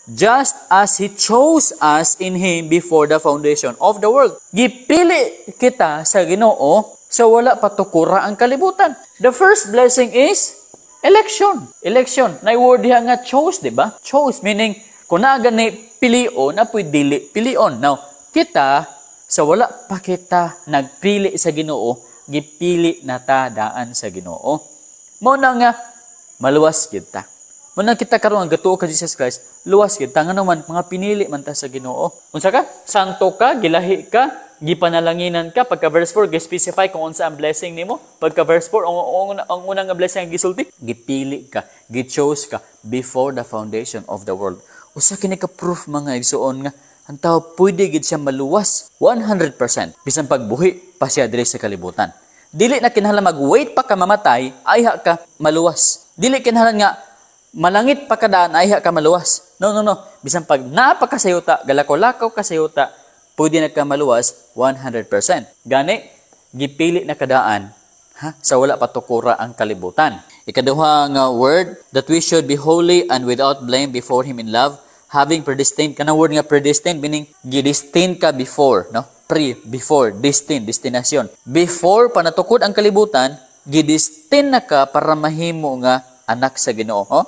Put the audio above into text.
Just as He chose us in Him before the foundation of the world. Gipili kita sa Ginoo sa wala pa tukura ang kalibutan. The first blessing is election. Election. Na word diha nga "chose," di ba? "Chose" meaning kung naa gani pilion, apoy dili pilion. Now, kita sa wala pa kita nagpili sa Ginoo, gipili na ta daan sa Ginoo. Mao na nga maluwas kita. Mao na kita karon ang gatuo ka Jesus Christ, luwas kita, ngano man mga pinili man ta sa Ginoo. Unsa ka? Santo ka, gilahi ka, gipanalanginan ka. Pagka verse 4, gi-specify kung unsa ang blessing nimo. Pagka verse 4, ang unang nga blessing ang gisulti, gipili ka, gi-chose ka before the foundation of the world. Usa kini ka proof, mga igsuon, nga ang tao pwede gid siya maluwas 100% bisan pagbuhi pa siya diri sa kalibutan. Dili na kinahanglan mag-wait pa ka mamatay ayha ka maluwas. Dili kinahanglan nga malangit pa ka daan ayha ka maluwas. No, no, no. Bisan pag naa pa ka sa yuta, galakaw-lakaw ka sa yuta, pwede na ka maluwas 100%. Gani, gipili na ka daan, ha, sa wala pa tukura ang kalibutan. Ikaduha nga word, that we should be holy and without blame before Him in love, having predestined. Kanang word nga "predestined," meaning gidestined ka before, no? Pre, before, destined, destinasyon. Before pa natukod ang kalibutan, gidestined na ka para mahimo nga anak sa Ginoo. Oh?